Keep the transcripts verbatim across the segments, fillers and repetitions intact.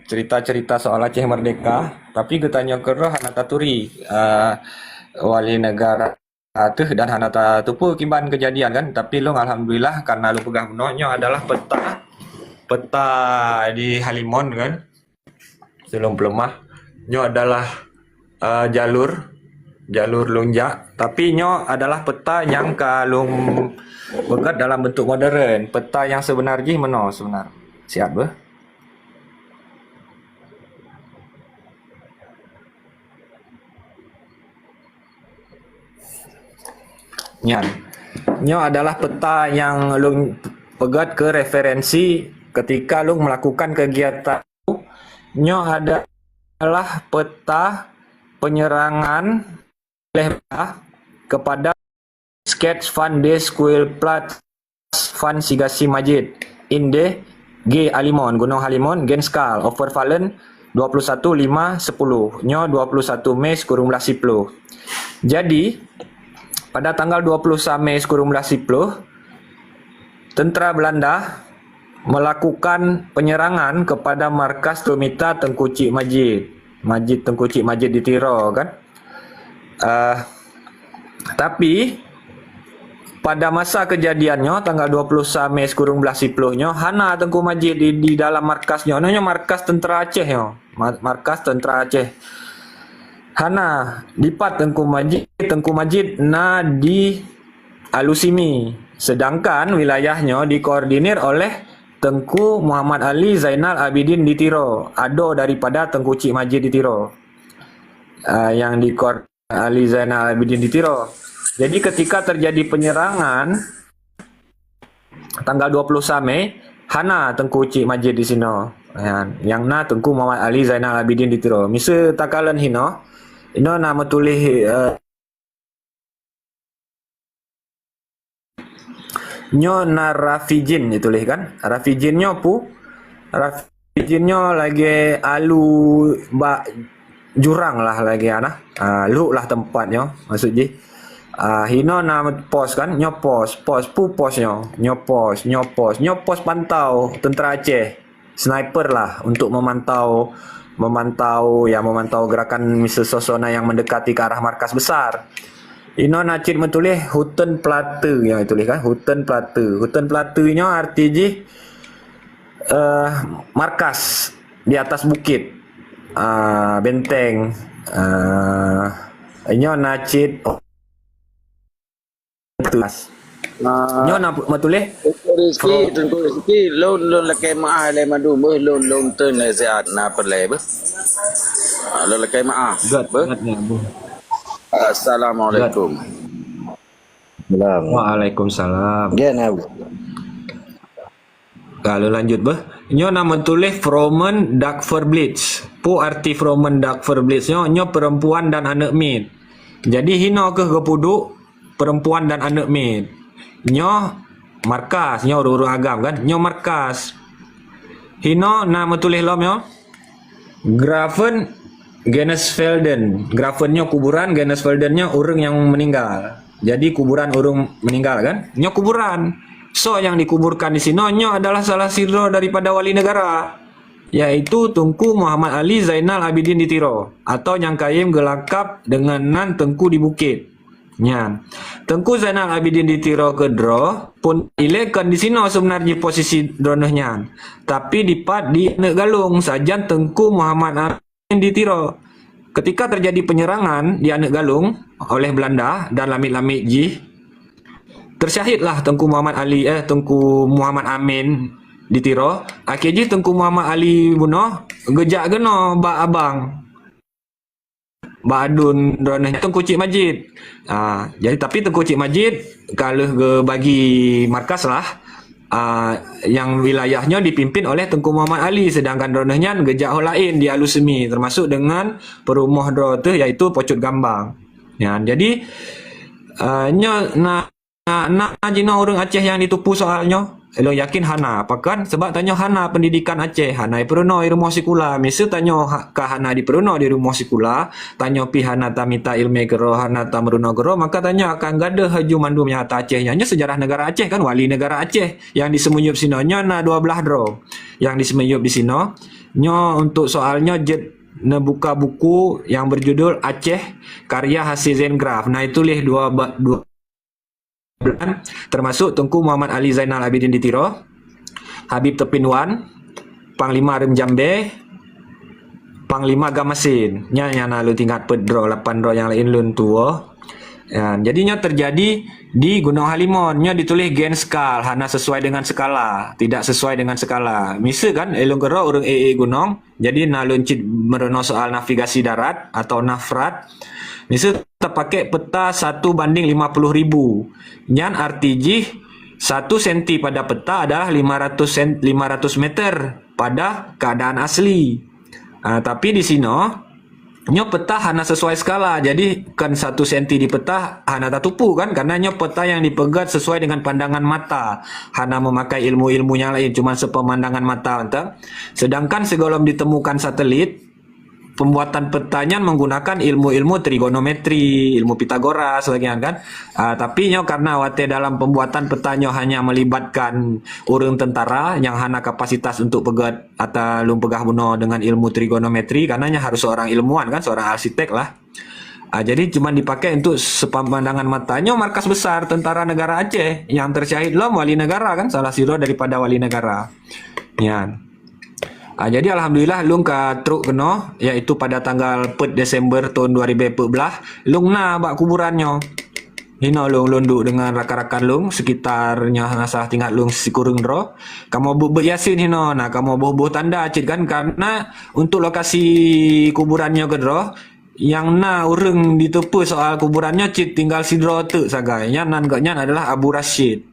cerita-cerita soal Aceh Merdeka, tapi geutanyoe keudroe hana taturi, eh, wali negara teuh dan hana tateupeue kiban kejadian kan. Tapi lôn alhamdulillah karena lôn peugah bunoe nyoe adalah peta, peta di Halimon kan. Sebelum peuleumah, nyoe adalah, eh, jalur, jalur lôn jak. Tapi nyoe adalah peta nyang ka lôn peugét dalam bentuk modern. Peta nyang sebenar jih meunoe sebenar. Siap beuh. Nyan. Nyoe adalah peta nyang lôn peugét keu referensi ketika lôn melakukan kegiatan. Nyoe adalah peta penyerangan oleh kepada Sketch van de Skuilplaats van Sigasi Majid in de G Alimon, Gunong Halimon, Genskal, Overfallen dua puluh satu lima sepuluh. Nyoe dua puluh satu Mei sikureueng blah siploh. Jadi, pada tanggal dua puluh satu Mei sikureueng blah siploh, tentera Belanda melakukan penyerangan kepada markas Tumita Teungku Chik Majid. Majid, Teungku Chik Majid di Tiro kan. Ah, tapi pada masa kejadian nyoe tanggal dua puluh satu Mei sikureueng blah siploh nyoe hana Teungku Majid di, di dalam markas nyoe. Nyoe markas tentera Aceh nyoe. Ma-, markas tentera Aceh. Hana dipat Teungku Majid, Teungku Majid na di Alusimi, sedangkan wilayah nyoe dikoordinir oleh Teungku Muhammad Ali Zainal Abidin di Tiro, ado daripada Teungku Chik Majid di Tiro. Ah, yang dikoordinir Ali Zainal Abidin di Tiro. Jadi ketika terjadi penyerangan tanggal dua puluh satu Mei, hana Teungku Chik Majid di sinoe. Nyan, nyang na Teungku Muhammad Ali Zainal Abidin di Tiro. Miseue takalon hinoe, inoe na meutuléh, eh, nyoe na Rafijin dituléh kan? Rafijin nyoe pu? Rafijin nyoe lagée alu bak jurang lah lagée ana. Ah, lhok lah teumpat nyoe, maksud jih. Ah, hinoe na pos kan? Nyoe pos, pos, pu pos nyoe. Nyoe pos, nyoe pos, nyoe pos pantau tentera Aceh. Sniper lah untuk memantau, memantau, ya, memantau gerakan miseue soe-soe na nyang mendekati ke arah markas besar. Inoe na cit meutuléh Hutton Platte nyang dituléh kan, Hutton Platte. Hutton Platte nyoe arti jih, eh, markas di atas bukit, ah, benteng. Ah, nyoe na cit Tuas. Ah. Nyoe na meutuléh. Teungku Rizki, Teungku Rizki, lôn, lôn lakée meu'ah lé mandum beuh, lôn, lôn teun lé siat na peureulée beuh. Ah, lôn lakée meu'ah. Gét, beuh. Gét, gét, beuh. Assalamualaikum. Salam. Waalaikumsalam. Ka lôn lanjut beuh. Nyoe na meutuléh Frommen Dagverblitz. Peue arti Frommen Dagverblitz nyoe? Nyoe perempuan dan aneuk miet. Jadi hinoe kheueh geupeuduek perempuan dan aneuk miet. Nyoe markas, nyoe ureuëng-ureuëng agam kan? Nyoe markas. Hinoe na meutuléh lom nyoe. Grafen Gennesfelden. Grafen nyoe kuburan, Gennesfelden nyoe ureuëng nyang meninggal. Jadi kuburan ureuëng meninggal kan? Nyoe kuburan. Soe nyang dikuburkan di sinoe nyoe adalah salah sidroe daripada wali negara, yaitu Teungku Muhammad Ali Zainal Abidin di Tiro, atau nyang kayém geulakab dengan nan Teungku di Bukét. Nyan, Teungku Zainal Abidin di Tiro keudroe pun ilée kon di sinoe seubeuna jih posisi droeneuh nyan, tapi dipat di Aneuk Galong sajan Teungku Muhammad di Tiro. Ketika terjadi penyerangan di Aneuk Galong oleh Belanda dan lamiet-lamiet jih, tersyahidlah Teungku Muhammad Ali, eh, Teungku Muhammad Amin di Tiro. Akhé jih Teungku Muhammad Ali bunoe geujak keunoe bak abang, bak aduen droeneuh Teungku Chik Majid. Ah, jadi tapi Teungku Chik Majid ka lheueh geubagi markas lah. Ah, nyang wilayah nyoe dipimpin oleh Teungku Muhammad Ali, sedangkan droeneuh nyan geujak ho laén di Alusemi, termasuk dengan peurumoh droe teuh, yaitu Po Cut Gambang. Nyan, jadi, ah, nyoe na, na, na jinoe ureuëng Aceh nyang jitupeue soal nyoe? Lôn yakin hana. Pakon? Sebab tanyoe hana pendidikan Aceh, hana jipeurunoe di rumoh sikula. Miseue tanyoe ha-, ka hana jipeurunoe di rumoh sikula, tanyoe pih hana tamita iéleumé keudroe, hana tameurunoe keudroe, maka tanyoe akan gadôh laju mandum nyang ata Aceh nyan. Nyoe sejarah negara Aceh kan, wali negara Aceh nyang diseumiyueb sinoe nyoe na dua blaih droe nyang diseumiyueb di sinoe. Nyoe untuk soal nyoe jeuet neubuka buku nyang berjudul Aceh karya H C Zengraf. Nah, itu leh dua ba-, dua bulan, termasuk Teungku Muhammad Ali Zainal Abidin di Tiro, Habib Topin Wan, Panglima Rem Jambe, Panglima Gamasin. Nyan nyang na lôn ingat peuet droe, lapan droe nyang laén lôn tuwoe. Ya, jadi nyoe terjadi di Gunong Halimon. Nyoe dituléh Gen Skal, hana sesuai dengan skala, tidak sesuai dengan skala. Miseue kan, ilôn keudroe ureueng ék-ék gunong. Jadi na lôn cit meurunoe soal navigasi darat atau nafrat. Miseue tapakek peta satu banding lima puluh ribu. Nyan arti jih satu senti pada peta adalah lima ratus sen-, lima ratus meter pada keadaan asli. Ah, tapi di sinoe, nyoe peta hana sesuai skala, jadi kan satu senti di peta hana tatupu kan, karena nyoe peta yang dipeugét sesuai dengan pandangan mata, hana memakai ilmu-ilmu yang lain, cuma sepemandangan mata mantong. Sedangkan sebelum ditemukan satelit, pembuatan peta nyan menggunakan ilmu-ilmu trigonometri, ilmu Pitagoras lagi kan. Ah, tapi nyoe karena watée dalam pembuatan peta nyoe hanya melibatkan ureueng tentara yang hana kapasitas untuk peugét atau lôn peugah bunoe dengan ilmu trigonometri, karena nyan harus seorang ilmuwan kan, seorang arsitek lah. Ah, jadi cuma dipakai untuk sepemandangan mata. Nyoe markas besar tentara negara Aceh yang tersyahid lom wali negara kan, salah sidroe daripada wali negara. Nyan. Ah, jadi alhamdulillah lôn ka trok keunoe, yaitu pada tanggal peuet Desember tahun dua ribu empat belas, lôn na bak kuburan nyoe. Hinoe lôn, lôn duek dengan rakan-rakan lôn sekitar nyoe, hana salah teuingat lôn sikureueng droe. Kamoe beuet-beuet Yasin hinoe, na kamoe boh-boh tanda cit kan, karena untuk lokasi kuburan nyoe keudroe, nyang na ureueng jiteupeue soal kuburan nyoe cit tinggal sidroe teuk sagai. Nyan nan gobnyan adalah Abu Rashid.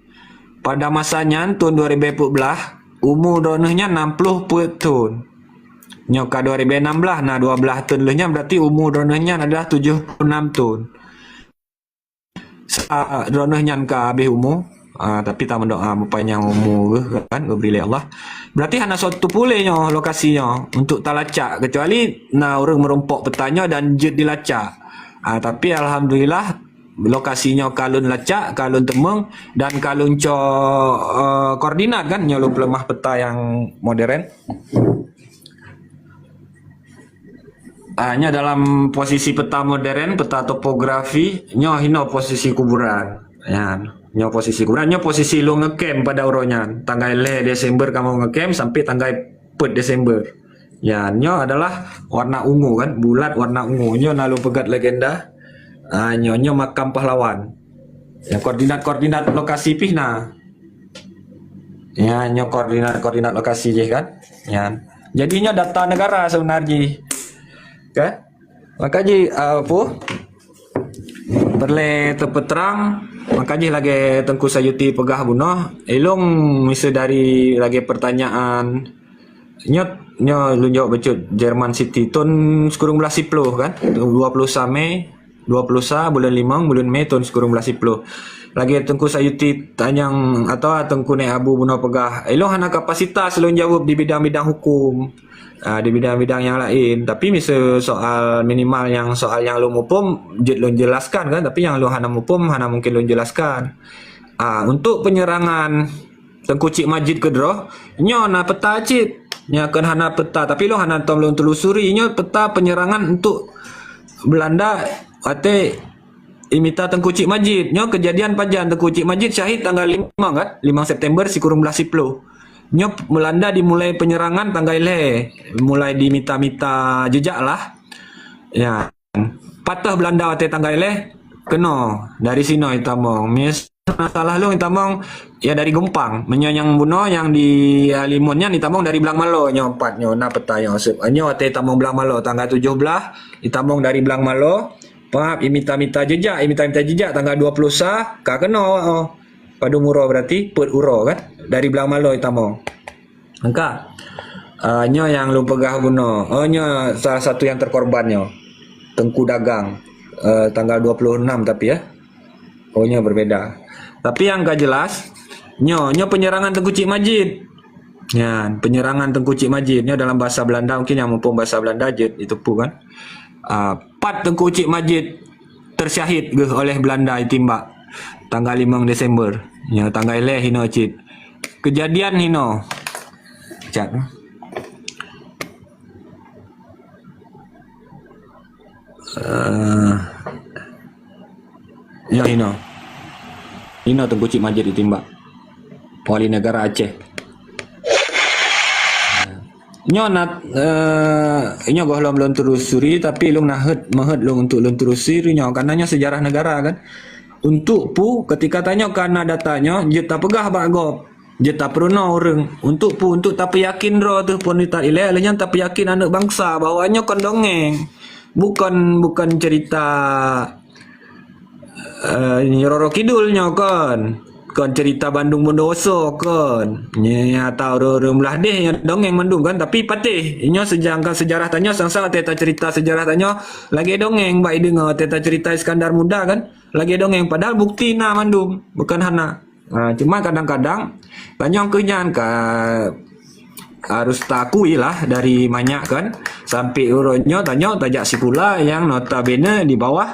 Pada masa nyan, thon dua ribu empat belas, umu droeneuh nyan enam puluh peuet thon. Nyoe ka dua ribu enam belas, na dua belas thon lheueh nyan, berarti umu droeneuh nyan adalah tujoh puluh enam thon. Sa-, droeneuh nyan ka habéh umu, ah, tapi tameudoa meupanyang umu geuh kan, geubri lé Allah. Berarti hana soe teupeue lé nyoe lokasi nyoe untuk talacak, kecuali na ureueng meurumpok peta nyoe dan jeuet dilacak. Ah, tapi alhamdulillah, lokasi nyoe ka lôn lacak, ka lôn teumeung, dan ka lôn cok, eh, koordinat kan, nyoe lôn peuleumah peta nyang modern. Ah, nyoe dalam posisi peta modern, peta topografi, nyoe hinoe posisi kuburan. Ya, nyoe posisi kuburan, nyoe posisi lôn ngecamp pada uroe nyan. Tanggai lhèe Desember kamoe ngecamp sampai tanggai peuet Desember. Ya, nyoe adalah warna ungu kan, bulat warna ungu. Nyoe na lôn peugét legenda. Ah, nyoe, nyoe makam pahlawan. Ya, koordinat-koordinat lokasi pih na. Ya, nyoe koordinat-koordinat lokasi jih kan. Ya. Jadi nyoe data negara sebenar jih. Kan? Maka jih, ah, apa? Peureulèe teupeutrang, maka jih lagèe Teungku Sayuti peugah bunoe, ilôn miseue dari lagèe pertanyaan, nyoe, nyoe lôn jaweueb bacut, Jerman City, thon sikureueng blah siploh kan, dua puluh sa Mei, dua puluh sa buleuen limong, buleuen Mei thon sikureueng blah siploh. Lagèe Teungku Sayuti tanyong atawa Teungku Nèk Abu bunoe peugah, ilôn hana kapasitas lôn jaweueb di bidang-bidang hukum. Ah, di bidang-bidang nyang laén. Tapi miseue soal minimal nyang soal nyang lôn muphom, jeuet lôn jelaskan kan, tapi nyang lôn hana muphom, hana mungkin lôn jelaskan. Ah, untuk penyerangan Teungku Chik Majid keudroe, nyoe na peta cit. Nyoe kon hana peta, tapi lôn hana tom lôn telusuri. Nyoe peta penyerangan untuk Belanda watèe imita Teungku Chik Majid. Nyoe kejadian pajan Teungku Chik Majid syahid tanggal limong kan? Limong September sikureueng blah siploh. Nyoe Belanda dimulai penyerangan tanggai lhèe, mulai dimita-mita jejak lah. Ya. Pat teuh Belanda watèe tanggai lhèe, keunoe dari sinoe itamong. Mis-, salah lôn itamong, ya dari Gumpang. Meunyoe nyang bunoe nyang di Halimon nyan itamong dari Blang Malo nyoe pat nyoe na peta nyoe. Nyoe watèe itamong Blang Malo tanggai tujoh blah, itamong dari Blang Malo. Pap, imita-mita jejak, imita-mita jejak tanggai dua puluh sa, ka keunoe, oh. Padum uroe berarti, peuet uroe kan? Dari Blang Malo itamong. Angka. Ah, nyoe nyang lôn peugah bunoe. Oh, nyoe salah satu nyang terkorban nyoe. Teungku Dagang. Eh, tanggal dua puluh enam tapi ya. Oh, nyoe berbeda. Tapi nyang ka jelas, nyoe, nyoe penyerangan Teungku Chik Majid. Nyan, penyerangan Teungku Chik Majid. Nyoe dalam bahasa Belanda, mungkin nyang muphom bahasa Belanda jeuet jiteupeue kan. Ah, pat Teungku Chik Majid tersyahid geuh oleh Belanda itimbak tanggal limong Desember. Nyoe tanggai lhèe hinoe cit. Kejadian hinoe. Cat. Eh, nyoe inoe. Inoe Teungku Chik Majid ditimbak. Wali Negara Aceh. Nyoe na, eh, nyoe gohlom lôn telusuri, tapi lôn na heuet, meuheuet lôn untuk lôn telusuri nyoe, karena nyoe sejarah negara kan. Untuk peue, ketika tanyoe ka na data nyoe, jeuet tapeugah bak gob, jeuet tapeurunoe ureuëng. Untuk peue, untuk tapeuyakin droe teuh peunitah ilée, lheueh nyan tapeuyakin aneuëk bansa bahwa nyoe kon dongeng, bukon, bukon cerita eh, Roro Kidul nyoe kon. Kon cerita Bandung Bondowoso kon. Nyata ureuëng-ureuëng meulahdeh nyoe dongeng mandum kan, tapi patéh. Nyoe sejangka sejarah tanyoe sang-sang teuta cerita sejarah tanyoe lagée dongeng bak ideungoe teuta cerita Iskandar Muda kan. Lagée dongeng padahal bukti na mandum, bukan hana. Ha, cuma kadang-kadang tanyoe keu nyan ka harus takui lah dari manyak kan. Sampai uroe nyoe tanyoe tajak sikula yang notabene di bawah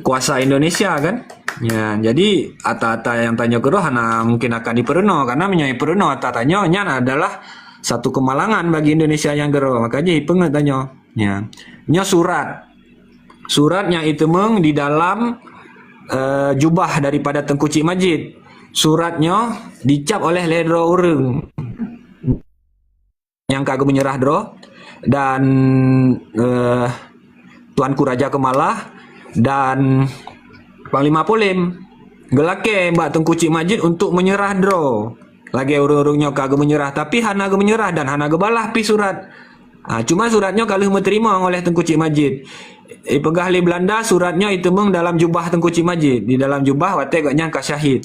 kuasa Indonesia kan. Ya, jadi ata-ata yang tanyoe keudroe hana mungkin akan dipeurunoe karena meunyoe dipeurunoe ata tanyoe nyan adalah satu kemalangan bagi Indonesia yang keudroe. Makanya peungeut tanyoe. Ya. Nyoe surat. Surat nyang iteumeung di dalam eh, jubah daripada Teungku Chik Majid. Surat nyoe dicap oleh lé droe ureuëng nyang ka geumeunyeurah droe dan eh, Tuanku Raja Kemala dan Panglima Polem geulakée bak Teungku Chik Majid untuk meunyeurah droe. Lagée ureuëng-ureuëng nyoe ka geumeunyeurah, tapi hana geumeunyeurah dan hana geubalah pi surat. Ha, cuma surat nyoe ka lheueh meuteurimong oleh Teungku Chik Majid. Ipeugah lé Belanda surat nyoe iteumeung dalam jubah Teungku Chik Majid. Di dalam jubah watée gobnyan ka syahid.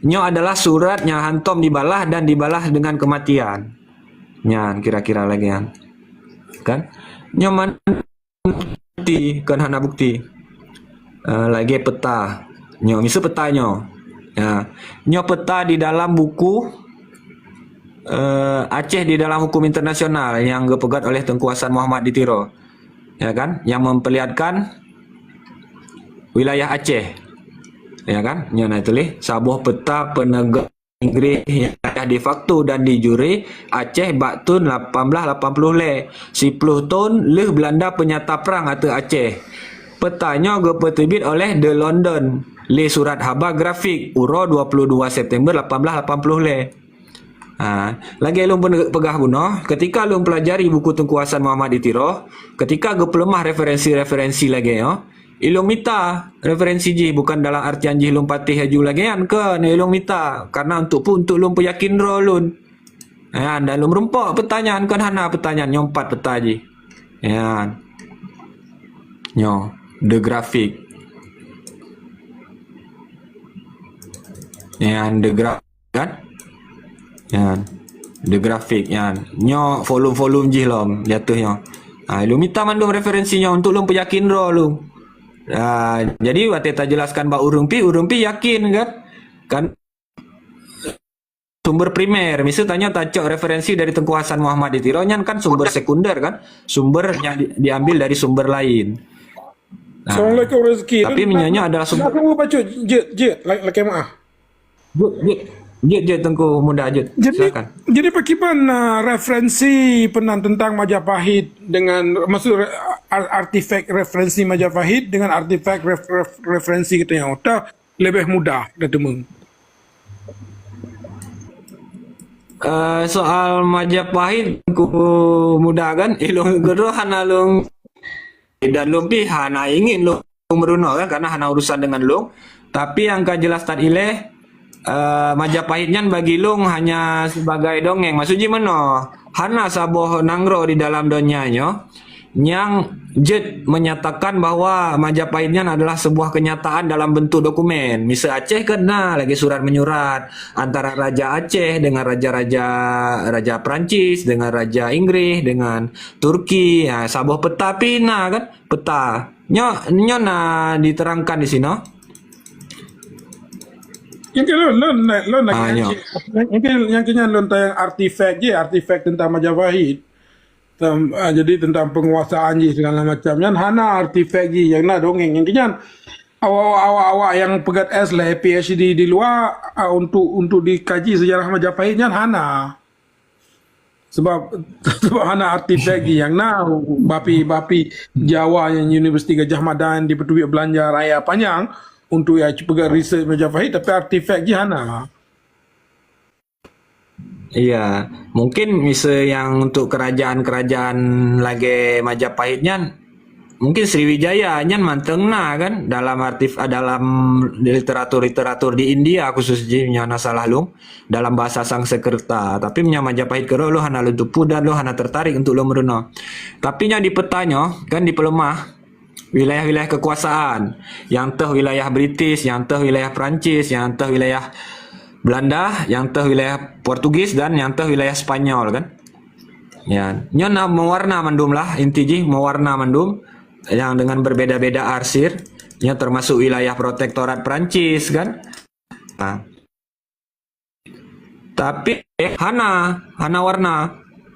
Nyoe adalah surat nyang hantom dibalah dan dibalah dengan kematian. Nyan kira-kira lagée nyan. Kan? Nyoe man bukti, kon hana bukti. Uh, lagée peta. Nyoe, miseue peta nyoe. Ya. Nyoe peta di dalam buku uh, Aceh di dalam hukum internasional yang geupeugét oleh Teungku Hasan Muhammad di Tiro. Ya kan? Yang memperlihatkan wilayah Aceh. Ya kan? Nyoe na tuléh saboh peta penegak Inggréh nyang de facto dan de jure Aceh bak thon lapan belas lapan puluh lhèe, siploh thon lheueh Beulanda peunyata prang ateueh Aceh. Peuta nyoe geupeuteubiet oleh The London lé surat haba grafik uroe dua puluh dua September lapan belas lapan puluh lhèe. Ha, lagèe lôn peugah bunoe, keutika lôn peulajari buku Teungku Hasan Muhammad di Tiro, keutika geupeuleumah referensi-referensi lagèe nyoe, ilôn mita referensi jih, bukan dalam artian jih lôn patéh laju lagèe nyan, kon ilôn mita, karena untuk peue, untuk lôn peuyakin droe lôn. Nyan, dan lôn meurumpok peuta nyan, kon hana peuta nyan, nyoe pat peuta jih. Nyan. Nyoe, The Graphic. Nyan, The Graphic. Kan? Nyan. The Graphic nyan. Nyoe volume-volume jih lom di ateueh nyoe. Ha, lôn mita mandum referensi nyoe untuk lôn peuyakin droe lôn. Ha, jadi watèe tajeulaskan bak ureueng pih, ureueng pih yakin kan? Kan sumber primer. Miseu tanyoe tacok referensi dari Teungku Hasan Muhammad di Tiro nyan kan sumber sekunder kan? Sumber yang di, diambil dari sumber lain. Ha. Assalamualaikum Rezeki. Tapi meunyoe nyoe adalah sumber. Nak tunggu bacut, jeuet, jeuet, lakèe maah. Jeuet, jeuet. Jeuet, jeuet, Teungku Muda, jeuet. Jadi, silakan. Jadi, pakriban, uh, referensi peunan teuntang Majapahit dengan, maksud re-, ar-, artifak referensi Majapahit dengan artifak ref-, ref-, referensi kita yang udah lebih mudah dah teumeng? Uh, soal Majapahit, Teungku Muda kan, ilôn keudroe hana lôn dan lôn pih hana ingin lôn meurunoe kan, karena hana urusan dengan lôn. Tapi nyang ka jeulaih that ilèe, eh, Majapahit nyan bagi lôn hanya sebagai dongeng. Maksud jih meunoe, hana saboh nanggroe di dalam donya nyoe nyang jeuet menyatakan bahwa Majapahit nyan adalah sebuah kenyataan dalam bentuk dokumen. Miseu Aceh kan na lagèe surat menyurat antara Raja Aceh dengan raja-raja, Raja Perancis dengan Raja Inggris dengan Turki. Ha, saboh peta pih na kan? Peta. Nyoe, nyoe na diterangkan di sinoe. Nyang keu lôn, lôn, lôn lagi. Ah, nyoe. Nyang keu, nyang keu nyan lôn tanyong artifak jih, artifak teuntang Majapahit. Tem-, ah, jadi teuntang penguasaan jih segala macam. Nyan hana artifak jih, nyang na dongeng. Nyang keu nyan awak-awak, awak-awak nyang peugét S lah, P H D di luar, ah, untuk, untuk dikaji sejarah Majapahit nyan hana. Sebab sebab hana artifak jih nyang na, bapi-bapi Jawa nyang Universiti Gajah Mada nyang dipeuteubiet beulanja raya panyang untuk ya peugah research Majapahit, tapi artifak jih hana. Iya, mungkin miseu nyang untuk kerajaan-kerajaan lagèe Majapahit nyan, mungkin Sriwijaya nyan mantong na kan dalam artif dalam literatur-literatur di India khusus jih nyoe na salah lôn dalam bahasa Sanskerta. Tapi meunyoe Majapahit keudroe lôn hana lôn tupeue dan lôn hana tertarik untuk lôn meurunoe. Tapi nyoe di peta nyoe kan dipeuleumah wilayah-wilayah kekuasaan. Nyang teuh wilayah British, nyang teuh wilayah Perancis, nyang teuh wilayah Belanda, nyang teuh wilayah Portugis dan nyang teuh wilayah Spanyol kan. Ya, nyoe na meuwarna mandum lah, inti jih meuwarna mandum yang dengan berbeda-beda arsir. Nyoe termasuk wilayah protektorat Perancis kan. Nah. Tapi eh, hana, hana warna.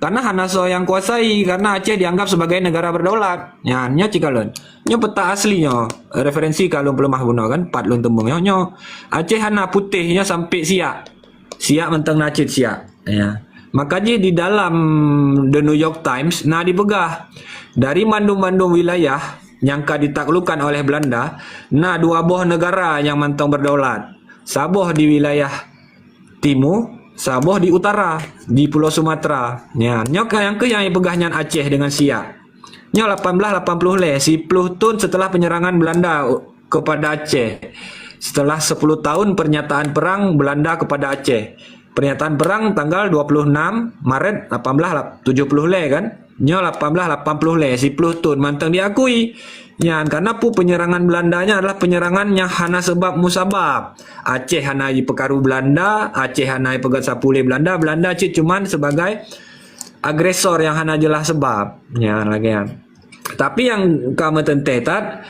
Karena hana soe nyang kuasai, karena Aceh dianggap sebagai negara berdaulat. Nyan, nyoe cit kalon. Nyoe peta asli nyoe. Referensi ka lôn peuleumah bunoe kan, pat lôn teumeung nyoe. Nyoe Aceh hana putéh nyoe sampai siak. Siak mantong na cit siak. Ya. Maka jih di dalam The New York Times na dipeugah dari mandum-mandum wilayah nyang ka ditaklukkan oleh Belanda, na dua boh negara nyang mantong berdaulat. Saboh di wilayah timu, saboh di utara, di Pulo Sumatera. Nyan, nyoe ka nyang keuh nyang ipeugah nyan Aceh dengan siak. Nyoe lapan belas lapan puluh lhèe, siploh thon setelah penyerangan Belanda kepada Aceh. Setelah sepuluh tahun pernyataan perang Belanda kepada Aceh. Pernyataan perang tanggal dua puluh enam Maret lapan belas tujuh puluh lhèe kan? Nyoe lapan belas lapan puluh lhèe, siploh thon mantong diakui. Nyan, karena peue penyerangan Belanda nyan adalah penyerangan nyang hana sebab musabab. Aceh hana jipeukaru Belanda, Aceh hana jipeugöt sapeue lé Belanda, Belanda cit cuman sebagai agresor nyang hana jeulaih sebab. Nyan lagèe nyan. Tapi nyang ka meuteuntèe that,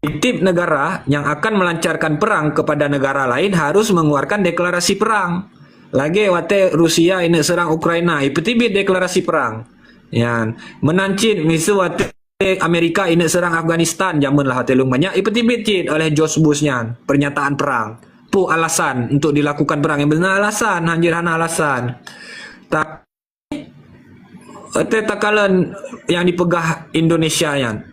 tiep negara yang akan melancarkan perang kepada negara lain harus mengeluarkan deklarasi perang. Lagèe watèe Rusia ineuk seurang Ukraina, ipeuteubiet deklarasi perang. Nyan, meunan cit miseu watèe Amerika ineuk seurang Afghanistan, jameun lah watèe lôn banyak, ipeuteubiet cit oleh George Bush nyan, pernyataan perang. Peue alasan untuk dilakukan perang? Nyang beuna alasan, hanjeuet hana alasan. Tapi watèe takalon nyang dipeugah Indonesia nyan.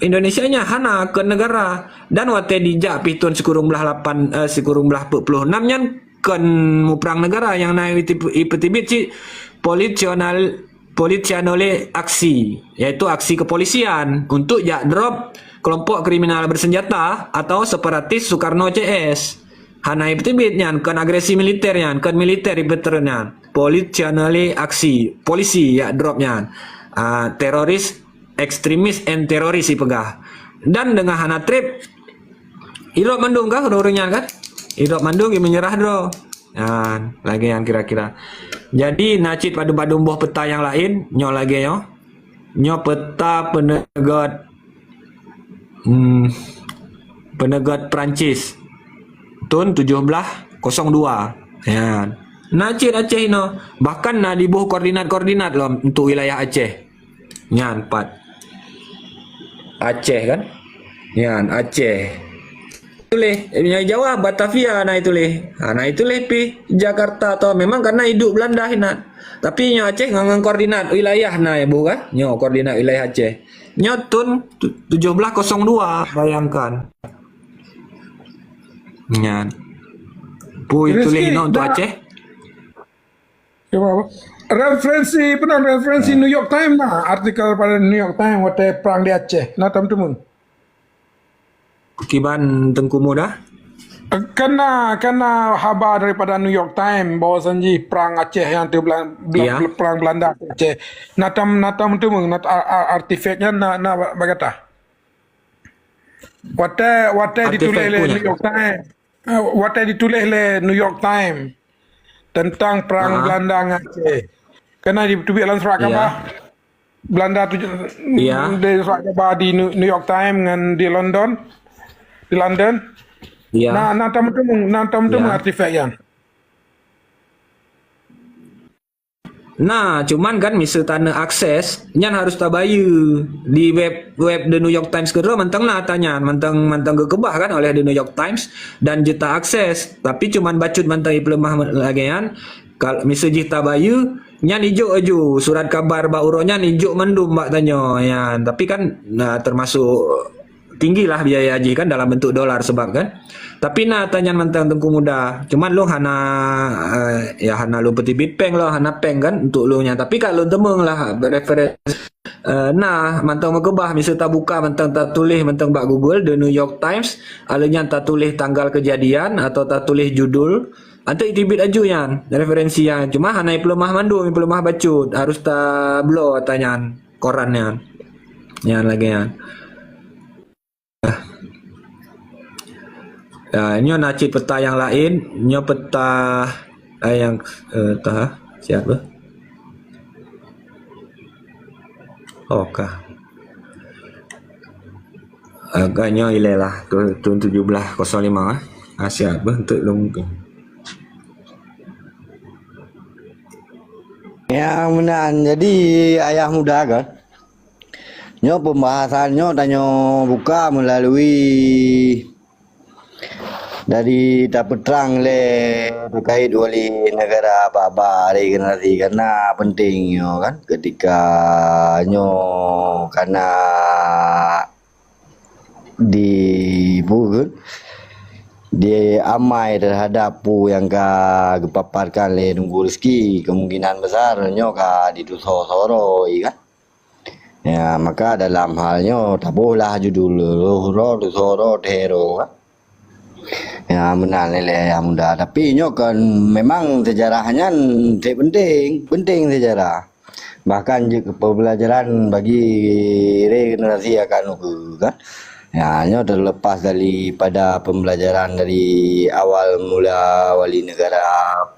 Indonesia nyan hana keu negara. Dan watèe dijak pih thon sikureueng blah lapan, eh, sikureueng blah peuet ploh nam nyan kon muprang negara nyang na ipeuteubiet cit polisional, polisionale aksi, yaitu aksi kepolisian untuk jak drop kelompok kriminal bersenjata atau separatis Soekarno C S. Hana ipeuteubiet nyan, kon agresi militer nyan, kon militer ipeuteubiet nyan. Polisionale aksi, polisi jak drop nyan. Ah, teroris, ekstremis and teroris ipeugah. Dan deungon hana treb, irop mandum kah ureueng nyan kan? Irop mandum i meunyeurah droe. Nah, lagèe nyan kira-kira. Jadi na cit padum-padum boh peta nyang laén, nyoe lagèe nyoe. Nyoe peta peuneugot hmm, peuneugot Perancis thon tujoh blah kosong dua. Ya. Na cit Aceh inoe, bahkan na diboh koordinat-koordinat lom untuk wilayah Aceh. Nyan pat. Aceh kan? Nyan Aceh. Tuléh, eh, nyang Jawa Batavia na ituléh. Ha, na ituléh pih Jakarta atau memang karena idup Belanda hinan. Tapi nyoe Aceh ngon, ngon koordinat wilayah na iboh kan? Nyoe koordinat wilayah Aceh. Nyoe thon tu- tujoh blah kosong dua, bayangkan. Nyan. Pui tuléh inoe untuk Aceh. Referensi, pernah referensi New York Times lah, artikel pada New York Times watèe perang di Aceh. Na tam teumeu. Kiban Teungku Muda? Kena, kena haba daripada New York Times bahwa sanji perang Aceh yang tu belan, belan, ya. Perang Belanda ke Aceh. Na tam, na tam teumeu, na, artifact nyan na, na bagata. Watèe, watèe dituléh lé New York Times. Eh, watèe dituléh lé New York Times tentang perang Belanda ngon Aceh. Kena dituléh lam surat khabar. Belanda tu di surat khabar di New York Times ngon di London. Di London. Nah, nah tam teumeu, nah tam teumeu artifact nyan. Nah, cuman kan miseue taneuk akses, nyan harus tabayeue di web, web The New York Times keudroe mantong na ata nyan, mantong, mantong geukeubah kan oleh The New York Times dan jeuet ta akses. Tapi cuman bacut mantong ipeuleumah lagèe nyan, kal-, miseue jih tabayeue, Nyan ijok aju surat kabar bak uroe nyan, ijok mandum bak tanyoe nyan. Tapi kan, nah, termasuk tinggilah biaya jih kan dalam bentuk dolar sebab kan. Tapi na ata nyan mantong Teungku Muda. Cuman lôn hana, eh, ya hana lôn peutibit péng lah, hana péng kan untuk lôn nyan. Tapi ka lôn teumeung lah referensi, eh, na mantong meukeubah, miseu tabuka mantong tatuléh mantong bak Google, The New York Times, aleuh nyan tatuléh tanggal kejadian atau tatuléh judul, Anteuk itibit aju nyan, referensi nyan. Cuma hana ipeuleumah mandum, ipeuleumah bacut. Harus tabloe ata nyan, koran nyan. Nyan lagèe nyan. Ya, nyoe na cit peta nyang laén. Nyoe peta, eh, nyang, eh, tah, siat beuh. Oh, ka. Agaknya ilée lah, tu, tu tujuh belas kosong lima, eh. Ah, siap, beuh, untuk lungkung. Ya, meunan. Jadi, Ayah Muda kan? Nyoe pembahasan nyoe tanyoe buka melalui dari tapeutrang lé terkait wali negara bak-bak regenerasi, karena penting nyoe kan, ketika nyoe karena di, pu-, diamai terhadap peue nyang ka geupaparkan lé Teungku Rizky, kemungkinan besar nyoe ka ditusoe-soe droe kan. Ya, maka dalam hal nyoe taboh lah judul roh-roh, tusoe droe, teuh droe kan. Ya, meunan lé Ayah Muda. Tapi nyoe kan memang sejarah nyan cit penting, penting sejarah. Bahkan jeuet keu pembelajaran bagi regenerasi akan ukeue kan. Ya, nyoe terlepas daripada pembelajaran dari awal mula wali negara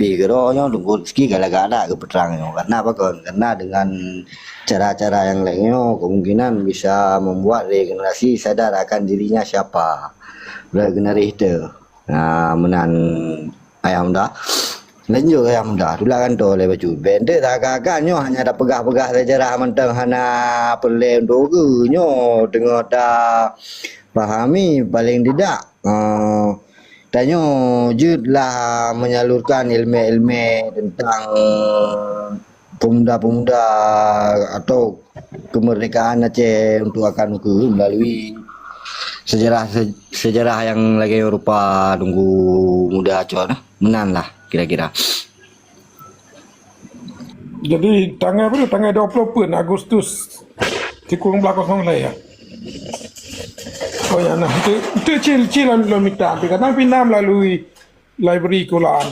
pih keudroe nyoe, Teungku Rizky galak-galak geupeutrang nyoe. Karena apa kon? Karena dengan cara-cara nyang lagèe nyoe kemungkinan bisa membuat regenerasi sadar akan dirinya siapa. Regenerasi itu. Nah, meunan Ayah Muda. Lanjut Ayah Muda, tulak kantô lé bacut. Bèk enteuk seakan-akan nyoe hanya tapeugah-peugah sejarah mantong hana peureulèe untuk ukeue. Nyoe teungoh tapahami paling tidak, eh, tanyoe jeuet lah menyalurkan ilmè-ilmè tentang pemuda-pemuda atau kemerdekaan Aceh untuk akan ukeue melalui sejarah se-, sejarah nyang lagèe rupa Teungku Muda cok nah. Meunan lah kira-kira. Jadi tanggai apa tu? Tanggai dua puluh peuet Agustus sikureueng blaih kosong lhèe ya. Oh ya nah, itu, itu cil-cil lalu mita, tapi kadang pindah melalui library sekolahan.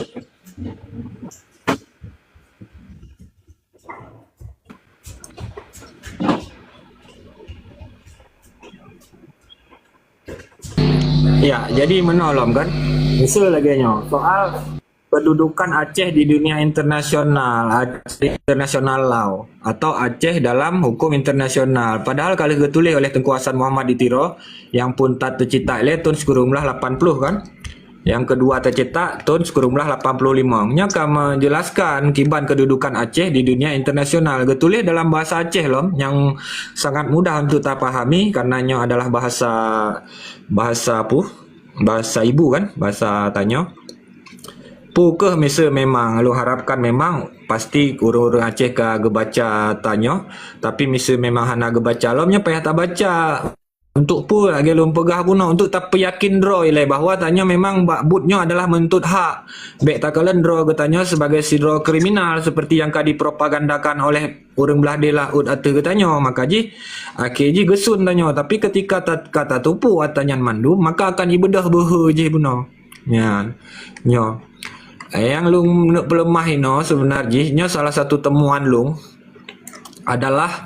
Ya, jadi meunoe lom kan. Miseu lagèe nyoe, soal kedudukan Aceh di dunia internasional, Aceh internasional law, atau Aceh dalam hukum internasional. Padahal ka lheueh geutuléh oleh Teungku Hasan Muhammad di Tiro, nyang phôn that teucetak lé thôn sikureueng blaih lapan puluh kan. Nyang keudua teucetak thôn sikureueng blaih lapan puluh lima. Nyan ka menjelaskan kiban kedudukan Aceh di dunia internasional. Geutuléh dalam bahasa Aceh lom, nyang sangat mudah untuk tapahami karena nyoe adalah bahasa, bahasa apa? Bahasa ibu kan, bahasa tanyoe. Peu kheueh miseu memang, lôn harapkan memang pasti ureueng-ureueng Aceh ka geubaca tanyoe, tapi miseu memang hana geubaca lom, nyoe payah tabaca. Untuk peue lagèe lôn peugah bunoe, untuk tapeuyakin droe ilèe bahwa tanyoe memang bak buet nyoe adalah meununtut hak. Bèk takalon droe geutanyoe sebagai sidroe kriminal seperti nyang ka dipropagandakan oleh ureueng blah deh laôt ateueh geutanyoe. Maka jih, akhé jih geusun tanyoe. Tapi ketika ta-, ka tatupue ata nyan mandum, maka akan ibeudôh beuhe jih bunoe. Nyan, nyoe. Nyang lôn neuk peuleumah inoe seubeuna jih, nyoe salah satu temuan lôn adalah,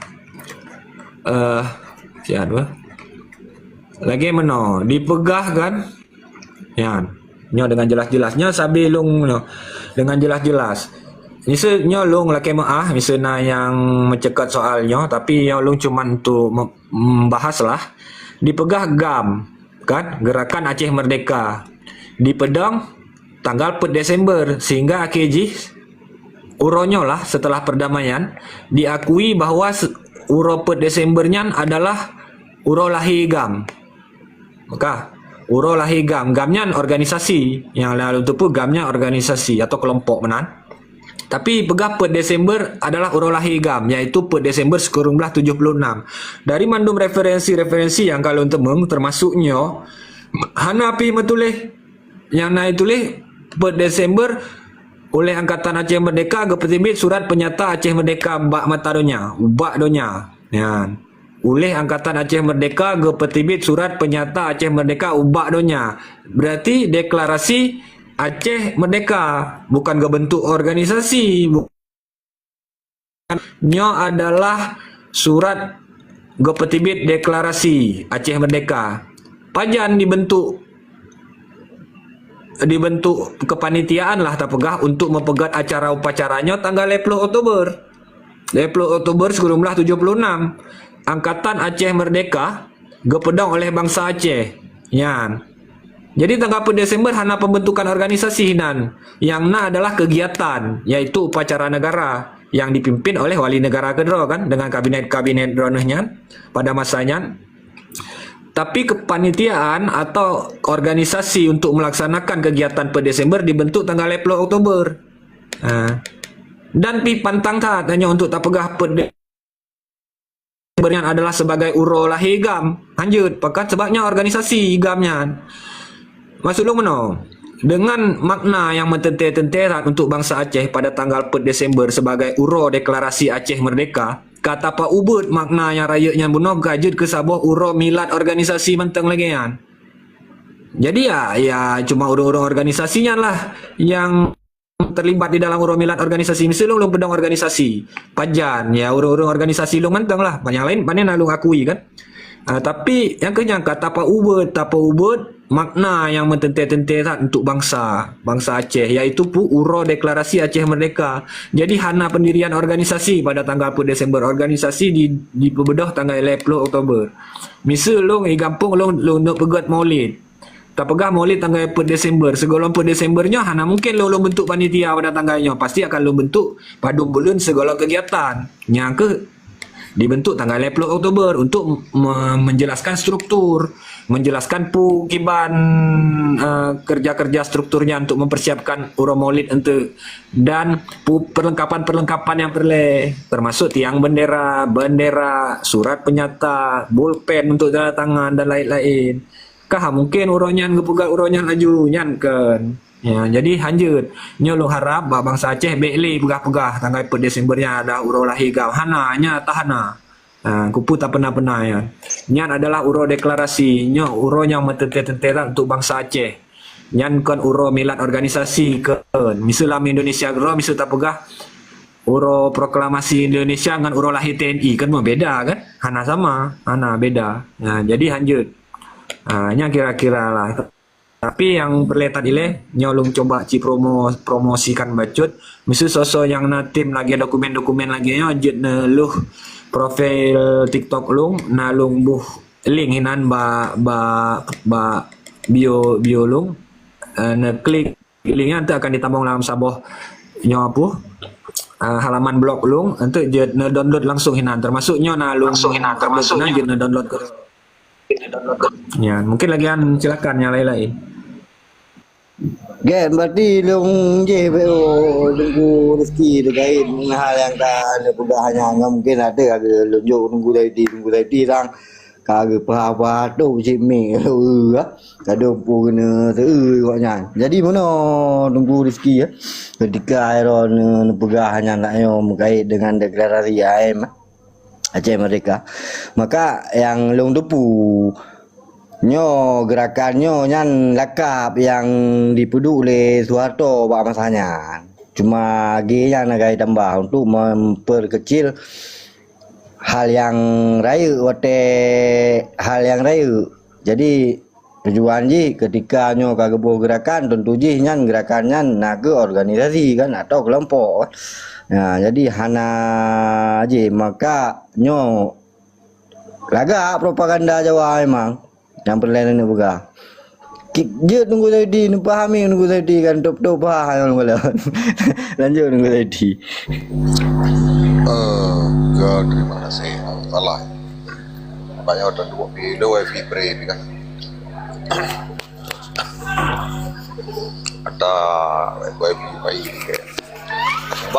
eh, siat bah. Lagèe meunoe, dipeugah kan? Nyan. Nyoe dengan jelas-jelas. Nyoe sabe lôn nyoe. Dengan jelas-jelas. Miseu nyoe lôn lakèe meu'ah, miseu na nyang meuceukat soal nyoe, tapi nyoe lôn cuma untuk me-, membahas lah. Dipeugah GAM, kan? Gerakan Aceh Merdeka. Dipeudong tanggal peuet Desember, sehingga akhé jih uroe nyoe lah setelah perdamaian diakui bahwa se-, uroe peuet Desember nyan adalah uroe lahé GAM. Maka, uroe lahé GAM. GAM nyan organisasi. Nyang lalu tu pun GAM nyan organisasi atau kelompok meunan. Tapi peugah peuet Desember adalah uroe lahé GAM, yaitu peuet Desember sikureueng blaih tujoh puluh enam. Dari mandum referensi-referensi nyang ka lôn teumeung, teumasuk nyoe, hana pih meutuléh. Nyang na tuléh, peuet Desember, uléh Angkatan Aceh Merdeka geupeuteubiet surat peunyata Aceh Merdeka bak mata donya, ubak donya. Nyan. Uléh Angkatan Aceh Merdeka geupeuteubiet surat peunyata Aceh Merdeka ubak donya. Berarti deklarasi Aceh Merdeka, bukan geubentuk organisasi. Bu-, nyoe adalah surat geupeuteubiet deklarasi Aceh Merdeka. Pajan dibentuk, dibentuk kepanitiaan lah tapeugah untuk meupeugét acara upacara nyoe tanggal lhèe ploh Oktober. Lhèe ploh Oktober sikureueng blaih tujoh puluh enam, Angkatan Aceh Merdeka geupeudong oleh bansa Aceh. Nyan. Jadi tanggal peuet Desember hana pembentukan organisasi nan. Nyang na adalah kegiatan, yaitu upacara negara yang dipimpin oleh wali negara keudroe kan, dengan kabinet-kabinet droeneuh nyan pada masa nyan. Tapi kepanitiaan atau organisasi untuk melaksanakan kegiatan peuet Desember dibentuk tanggal lhèe ploh Oktober. Ha. Dan pih pantang that hanya untuk tapeugah peuet Desember nyan adalah sebagai uroe lahé GAM. Hanjeuet, pakon? Sebab nyan organisasi GAM nyan. Maksud lôn meunoe, dengan makna nyang meuteuntèe-teuntèe that untuk bansa Aceh pada tanggal peuet Desember sebagai uroe deklarasi Aceh Merdeka, ka tapeuubeuet makna nyang rayeuk nyan bunoe ka jeuet keu saboh uroe milad organisasi mantong lagèe nyan. Jadi ya, ya cuma ureueng-ureueng organisasi nyan lah nyang terlibat di dalam uroe milad organisasi. Miseue lôn, lôn peudong organisasi. Pajan, ya ureueng-ureueng organisasi lôn mantong lah. Nyang laén pane na lôn akui kan. Ah, tapi nyang keu nyan ka tapeuubeuet, tapeuubeuet makna nyang meuteuntèe-teuntèe that untuk bansa, bansa Aceh, yaitu pu-, uroe deklarasi Aceh Merdeka. Jadi hana pendirian organisasi pada tanggal peuet Desember. Organisasi di, dipeubeudôh tanggal lhèe ploh Oktober. Miseue lôn, di gampông lôn, lôn neuk peugét maulid. Tapeugah maulid tanggai peuet Desember. Sigohlom peuet Desember nyoe hana mungken lôn, lôn bentuk panitia pada tanggai nyoe. Pasti akan lôn bentuk padum buleuen sigohlom kegiatan. Nyang keuh dibentuk tanggai lhèe ploh Oktober untuk me-, menjelaskan struktur, menjelaskan pu kiban, eh, kerja-kerja strukturnya untuk mempersiapkan uroe maulid enteuk dan pu-, perlengkapan-perlengkapan yang perlu, termasuk tiang bendera, bendera, surat penyata, bolpen untuk tanda tangan dan lain-lain. Ka mungken uroe nyan geupeugah uroe nyan laju, nyan kan. Ya, jadi hanjeuet. Nyoe lôn harap bak bansa Aceh bèk lé peugah-peugah tanggai peuet Desember nyan adalah uroe lahé GAM. Hana, nyan ata hana. Ha, keupeue tapeuna-peuna nyan. Nyan adalah uroe deklarasi. Nyoe uroe nyang meuteuntèe-teuntèe that untuk bansa Aceh. Nyan kon uroe milad organisasi kon. Miseue lam Indonesia keudroe, miseue tapeugah uroe proklamasi Indonesia ngon uroe lahé T N I, kan meuh beda kan? Hana sama, hana beda. Ha, jadi hanjeuet. Ha, nyan kira-kira lah. Tapi nyang peureulèe that ilèe, nyoe lôn cuba ci promo-, promosikan bacut. Miseue soe-soe nyang na tem lagèe dokumen-dokumen lagèe nyoe, jeuet neulheueh profil TikTok lôn, na lôn boh link hinan bak, bak, bak bio, bio lôn. Eh, neuklik link nyan, teuh akan ditamong lam saboh nyoe apa, eh, halaman blog lôn, enteuk jeuet neudownload langsung hinan, termasuk nyoe na lôn, langsung hinan, termasuk nyoe jeuet neudownload ke. Ya, mungkin lagi an, silakan yang lain-lain. Kan, berarti lôn jih beu Teungku Rizki terkait dengan hal yang ka neupeugah nyan, mungkin ada, ada lôn jok Teungku Zaidi, Teungku Zaidi sang ka geupeuhah-peuhah tu cit mik, ka dong pun kena teu gobnyan. Jadi meunoe Teungku Rizki, ya, ketika Aaron neupeugah nyan nak nyoe meukaét dengan deklarasi A M, Aceh Merdeka. Maka nyang lôn teupeue, nyoe gerakan nyoe nyan lakab nyang dipeuduek lé Soeharto bak masa nyan. Cuma lagèe nyan lagèe tambah untuk memperkecil hal nyang rayeuk watèe hal nyang rayeuk. Jadi, tujuan jih ketika nyoe ka geuboh gerakan, tentu jih nyan gerakan nyan na kheueh organisasi kan, atau kelompok kan. Nah, jadi hana jih, maka nyoe lagak propaganda Jawa memang nyang peureulèe neupeugah. Ki-, jeuet Teungku Zaidi, neupahami Teungku Zaidi kan, top-top ha nyang lôn. Lanjut Teungku Zaidi. Eh, ke, terima kasih Allah Taala. Banyak orang dua puluh wifi free kan. Ada wifi free kan.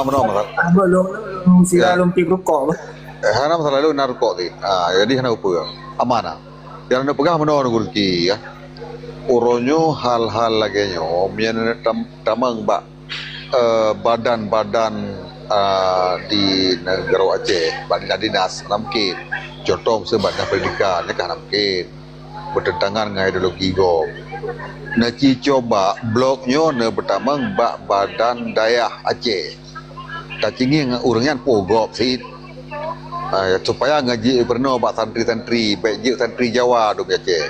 Meunoe masalah. Abah lôn, lôn sira Ya. lôn pih rukok, bah. Eh, hana masalah lôn na rukok tadi. Ah, jadi hana upeue. Aman ah. Nyang na peugah meunoe Teungku Rizki, ya. Uroe nyoe hal-hal lagèe nyoe, meunyoe tam-, tamong bak, eh, badan-badan, eh, di negara Aceh, bak dinas-dinas, hana mungkin. Contoh, miseue badan pendidikan, nyan kan hana mungkin. Bertentangan ngon ideologi gob. Na ci cuba blok nyoe na beutamong bak badan dayah Aceh. Tacinggieng ureueng nyan peue gob cit. Ah, supaya ngaji peurunoe bak santri-santri, bèk jeuet santri Jawa dum di Aceh.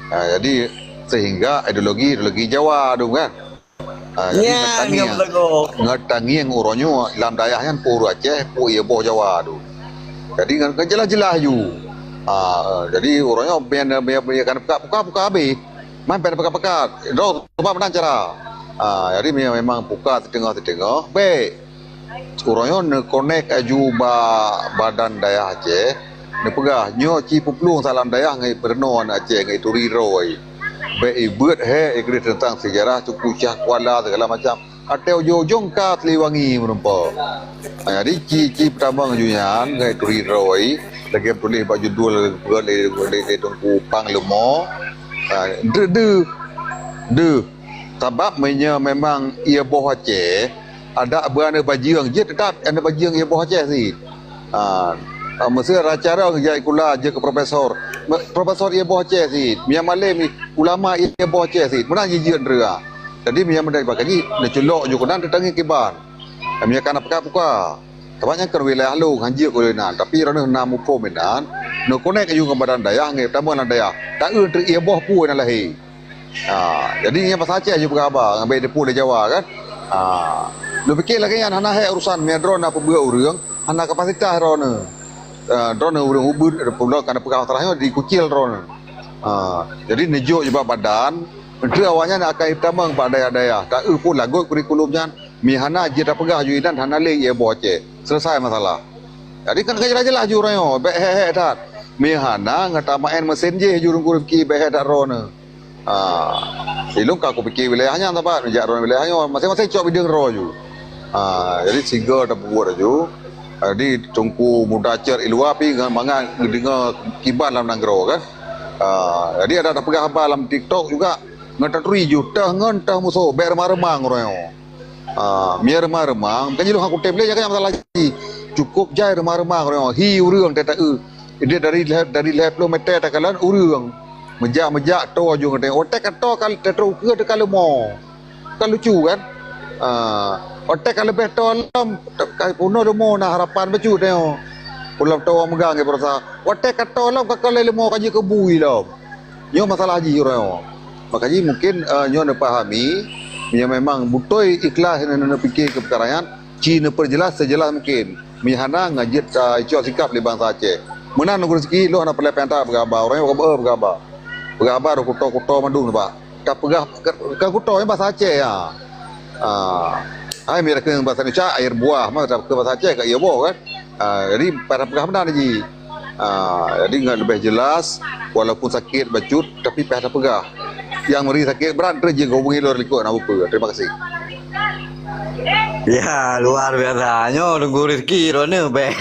Ah, jadi sehingga ideologi, ideologi Jawa dum kan. Ah, jadi Nyan, ngeutanyong, ngon pelengok. ngeutanyong uroe nyoe lam dayah nyan peue ureueng Aceh, peue ie boh Jawa dum. Jadi ngon, ngon jeulaih-jeulaih ju. Ah, jadi uroe nyoe biar, biar, biar kan buka, buka, buka habéh. Man pen pekat-pekat. Droe sebab meunan cara. Ah, jadi me-, memang buka siteungoh-siteungoh, bèk. Uroe nyoe neukonek aju bak badan dayah Aceh, neupeugah, nyoe ci peuplueng salam dayah ngon peurunoe aneuk Aceh ngon turi droe. Bèk ibeuet hèk igreh teuntang sejarah Teungku Syah Kuala segala macam. Até ujong-ujong ka Siliwangi meureumpok. Ha, jadi ci, ci peutamong aju nyan ngon turi droe, lagèe tuléh bak judul lé, lé, lé Teungku Pang Leumo. Ha, deuh, deuh, deuh. Sabab meunyoe memang ie boh Aceh, adak beu aneuk bajeueng, jeuet teutap aneuk bajeueng ie boh Aceh cit. Ha, ha, meuseu Racarong jak sikula jeuet keu profesor. Me-, profesor ie boh Aceh cit. Meunyoe malém, ulama ie boh Aceh cit. Meunan jijeuet ndeuria. Jadi meunyoe meunan bak kaji, neuculok ju keunan teutanggi kiban. Meunyoe kana peugah buka. Sabab nyan kon wilayah lôn, hanjeuet keu lôn inan. Tapi droeneuh na muphom inan, neukonek aju ngon badan dayah, ngon tamong lam dayah. Taeu treuk ie boh peue na lahé. Ha, jadi nyan basa Aceh ju peugah haba, ngon bèk teupeu lé Jawa kan. Ha, lôn pike lagèe nyan hana hèk urusan meunyoe droeneuh na peubeuet ureueng, hana kapasitas droeneuh. Ha, droeneuh ureueng ubeut, peulom kana peugah masalah nyoe dikucil droeneuh. Ha, jadi neujok ju bak badan, treuk awaknyan akan itamong bak dayah-dayah. Taeu peue lagot kurikulum nyan, mi hana jeuet tapeugah ju inan hana lé ie boh Aceh. Selesai masalah. Jadi kan ka jeulaih-jeulaih ju uroe nyoe, bèk hèk-hèk that. Mi hana ngon tameu'en meusen jéh ju Teungku Rizki bèk hèk that droeneuh. Ah, ilôn ka kupike wilayah nyan saban, jak droeneuh wilayah nyoe, maséng-maséng cok bideueng droe ju. Ah, jadi sigoe tapeubuet laju. Jadi Teungku Muda Cot i luwa pih ngon mangat geudeungoe kiban lam nanggroe kan. Ah, jadi adak tapeugah haba lam TikTok juga ngon taturi ju, teuh ngon teuh musoh, bèk reumang-reumang uroe nyoe. Ah, meunyoe reumang-reumang, bukan jih lôn hana kutem lé, nyan kan masalah jih. Cukôp jai reumang-reumang uroe nyoe, hi ureueng teuh taeu. Idéh dari lhèe, dari lhèe ploh meter takalon ureueng. Meujak-meujak toe ju ngon teuh. Watèe ka toe ka teutroh ukeue teuh ka leumo. Kan lucu kan? Ah, watèe ka leubeh toe lom, ka peunoh leumo na harapan bacut nyoe. Ulôn toe meugang ngon peurasa. Watèe ka toe lom ka kalon leumo ka jeuet keu bui lom. Nyoe masalah jih uroe nyoe. Maka jih mungkin, eh, nyoe neupahami, meunyoe memang beutôi ikhlas neu-, neu-, neupike keu peukara nyan, ci neupeujeulaih seujeulaih mungkin. Meunyoe hana, ngon jeuet, eh, icok sikap lé bansa Aceh. Meunan Teungku Rizki, lôn hana peureulèe payah that peugah haba, uroe nyoe ka beu peugah haba. Peugah haba rot kuto-kuto mandum nibak. Ka peugah, ka, ka kuto nyan basa Aceh, ya. Ah, hai mira keu basa Indonesia, air buah, mah keu basa Aceh ka ie boh kan. Ah, jadi payah tapeugah meunan jih. Ah, jadi ngon leubeh jeulaih, walaupun sakét bacut, tapi payah tapeugah. Nyang meuri sakét brat, treuk jih hubungi lôn likot na buku. Terima kasih. Ya, luar biasa. Nyoe Teungku Rizki droeneuh bèk,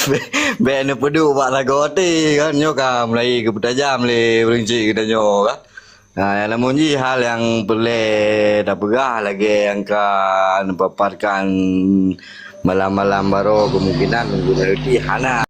bèk, bèk neupeuduek bak lagoe até kan. Nyoe ka mulai geupeutajam lé ureueng chik geutanyoe kan. Nah, nyang lamon jih hal nyang peureulèe tapeugah lagèe nyang ka neupaparkan malam-malam baroe, kemungkinan Teungku Nayuti hana